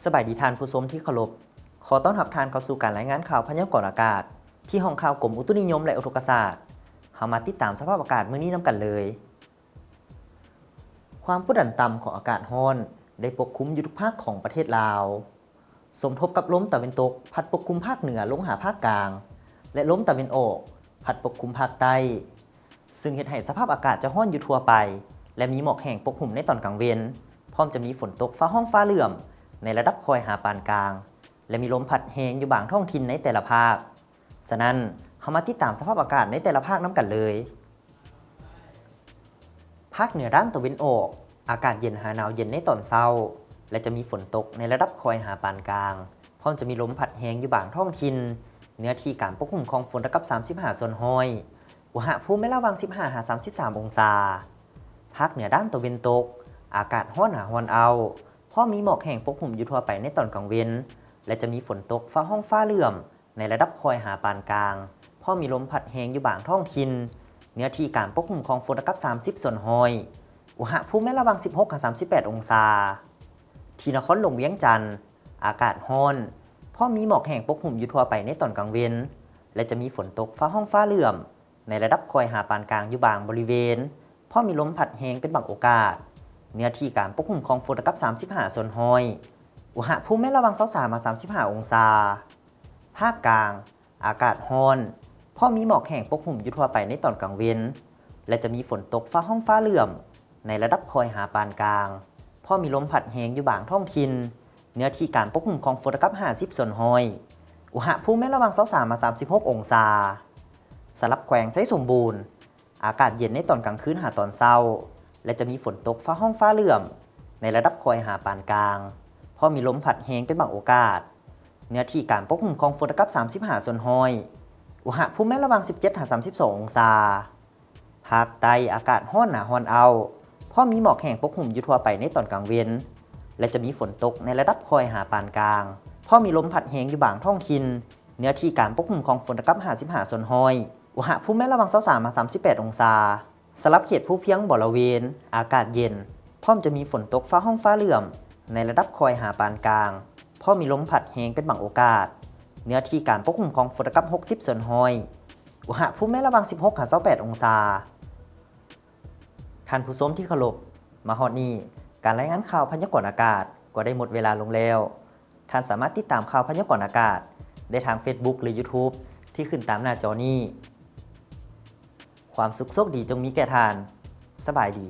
ສະບາຍດີທ່ານຜູ້ຊົມທີ່ເຄົາລົບ. ຂໍຕ້ອນຮັບທ່ານເຂົ້າສູ່ການລາຍງານຂ່າວພະຍາກອນອາກາດ ທີ່ຫ້ອງຂ່າວກົມອຸຕຸນິຍົມ ແລະ ອຸທົກກະສາດ. ເຮົາມາຕິດຕາມສະພາບອາກາດມື້ນີ້ນຳກັນເລີຍ. ຄວາມກົດດັນຕ່ຳຂອງອາກາດຮ້ອນໄດ້ປົກຄຸມຢູ່ທຸກພາກຂອງປະເທດລາວ. ສົມທົບກັບລົມຕາເວັນຕົກພັດປົກຄຸມພາກເໜືອລົງຫາພາກກາງ ແລະ ລົມຕາເວັນອອກພັດປົກຄຸມພາກໃຕ້, ຊຶ່ງເຮັດໃຫ້ສະພາບອາກາດຈະຮ້ອນຢູ່ທົ່ວໄປ ແລະ ມີໝອກແຫ້ງປົກຫຸ້ມໃນຕອນກາງເວັນ, ພ້ອມຈະມີຝົນຕົກຟ້າຮ້ອງຟ້າເຫຼື້ອມໃນລະດັບຄ່ອຍຫາປານກາງ ແລະ ມີລົມພັດແຮງຢູ່ບາງທ້ອງຖິ່ນໃນແຕ່ລະພາກ. ສະນັ້ນ, ເຮົາມາຕິດຕາມສະພາບອາກາດໃນແຕ່ລະພາກນຳກັນເລີຍ. ພາກເໜືອດ້ານຕາເວັນອອກ, ອາກາດເຢັນຫາໜາວເຢັນໃນຕອນເຊົ້າ ແລະ ຈະມີຝົນຕົກໃນລະດັບຄ່ອຍຫາປານກາງ, ພ້ອມຈະມີລົມພັດແຮງຢູ່ບາງທ້ອງຖິ່ນ, ເນື້ອທີ່ການປົກຫຸ້ມຂອງຝົນລະດັບສາມສິບຫ້າສ່ວນຮ້ອຍ, ອຸນຫະພູມແມ່ນລະຫວ່າງສິບຫ້າຫາສາມສິບສາມອົງສາ. ພາກເໜືອດ້ານຕາເວັນຕົກ, ອາກາດຮ້ອນຫາຮ້ອນເອົ້າ, ພ້ອມມີໝອກແຫ້ງປົກຫຸ້ມຢູ່ທົ່ວໄປໃນຕອນກາງເວັນ ແລະ ຈະມີຝົນຕົກຟ້າຮ້ອງຟ້າເຫຼື້ອມ ໃນລະດັບຄ່ອຍຫາປານກາງ, ພ້ອມມີລົມພັດແຮງຢູ່ບາງທ້ອງຖິ່ນ, ເນື້ອທີ່ການປົກຄຸມຂອງຝົນລະດັບສາມສິບສ່ວນຮ້ອຍ, ອຸນຫະພູມແມ່ນລະຫວ່າງສິບຫົກຫາສາມສິບແປດອົງສາ. ທີ່ນະຄອນຫຼວງວຽງຈັນ, ອາກາດຮ້ອນ, ພ້ອມມີໝອກແຫ້ງປົກຫຸ້ມຢູ່ທົ່ວໄປໃນຕອນກາງເວັນ ແລະ ຈະມີຝົນຕົກຟ້າຮ້ອງຟ້າເຫຼື້ອມ ໃນລະດັບຄ່ອຍຫາປານກາງຢູ່ບາງບໍລິເວນ, ພ້ອມມີລົມພັດແຮງເປັນບາງໂອກາດ, ເນື້ອທີ່ການປົກຄຸມຂອງຝົນລະດັບສາມສິບຫ້າສ່ວນຮ້ອຍ, ອຸນຫະພູມແມ່ນລະຫວ່າງຊາວສາມຫາສາມສິບຫ້າອົງສາ. ພາກກາງ, ອາກາດຮ້ອນ, ພ້ອມມີໝອກແຫ້ງປົກຫຸ້ມຢູ່ທົ່ວໄປໃນຕອນກາງເວັນ ແລະ ຈະມີຝົນຕົກຟ້າຮ້ອງຟ້າເຫຼື້ອມ ໃນລະດັບຄ່ອຍຫາປານກາງ, ພ້ອມມີລົມພັດແຮງຢູ່ບາງທ້ອງຖິ່ນ, ເນື້ອທີ່ການປົກຄຸມຂອງຝົນລະດັບຫ້າສິບສ່ວນຮ້ອຍ, ອຸນຫະພູມແມ່ນລະຫວ່າງຊາວສາມຫາສາມສິບຫົກອົງສາ. ສຳລັບແຂວງໄຊສົມບູນ, ອາກາດເຢັນໃນຕອນກາງຄືນຫາຕອນເຊົ້າ ແລະ ຈະມີຝົນຕົກຟ້າຮ້ອງຟ້າເຫຼື້ອມ ໃນລະດັບຄ່ອຍຫາປານກາງ, ພ້ອມມີລົມພັດແຮງເປັນບາງໂອກາດ, ເນື້ອທີ່ການປົກຄຸມຂອງຝົນລະດັບສາມສິບຫ້າສ່ວນຮ້ອຍ, ອຸນຫະພູມແມ່ນລະຫວ່າງສິບເຈັດຫາສາມສິບສອງອົງສາ. ພາກໃຕ້, ອາກາດຮ້ອນໜາຮ້ອນເອົ້າ, ພ້ອມມີໝອກແຫ້ງປົກຫຸ້ມຢູ່ທົ່ວໄປໃນຕອນກາງເວັນ ແລະ ຈະມີຝົນຕົກໃນລະດັບຄ່ອຍຫາປານກາງ, ພ້ອມມີລົມພັດແຮງຢູ່ບາງທ້ອງຖິ່ນ, ເນື້ອທີ່ການປົກຄຸມຂອງຝົນລະດັບຫ້າສິບຫ້າສ່ວນຮ້ອຍ, ອຸນຫະພູມແມ່ນລະຫວ່າງຊາວສາມຫາສາມສິບແປດອົງສາ. ສຳລັບເຂດພູພຽງບໍລະເວນ, ອາກາດເຢັນ, ພ້ອມຈະມີຝົນຕົກຟ້າຮ້ອງຟ້າເຫຼື້ອມ ໃນລະດັບຄ່ອຍຫາປານກາງ, ພ້ອມມີລົມພັດແຮງເປັນບາງໂອກາດ, ເນື້ອທີ່ການປົກຄຸມຂອງຝົນລະດັບຫົກສິບສ່ວນຮ້ອຍ, ອຸນຫະພູມແມ່ນລະຫວ່າງສິບຫົກຫາຊາວແປດອົງສາ. ທ່ານຜູ້ຊົມທີ່ເຄົາລົບ, ມາຮອດນີ້, ການລາຍງານຂ່າວພະຍາກອນອາກາດກໍໄດ້ໝົດເວລາລົງແລ້ວ. ທ່ານສາມາດຕິດຕາມຂ່າວພະຍາກອນອາກາດໄດ້ທາງເຟສບຸກ ຫຼື ຢູທູບ ທີ່ຂຶ້ນຕາມໜ້າຈໍນີ້. ຄວາມສຸກໂຊກດີຈົ່ງມີແກ່ທ່ານ. ສະບາຍດີ.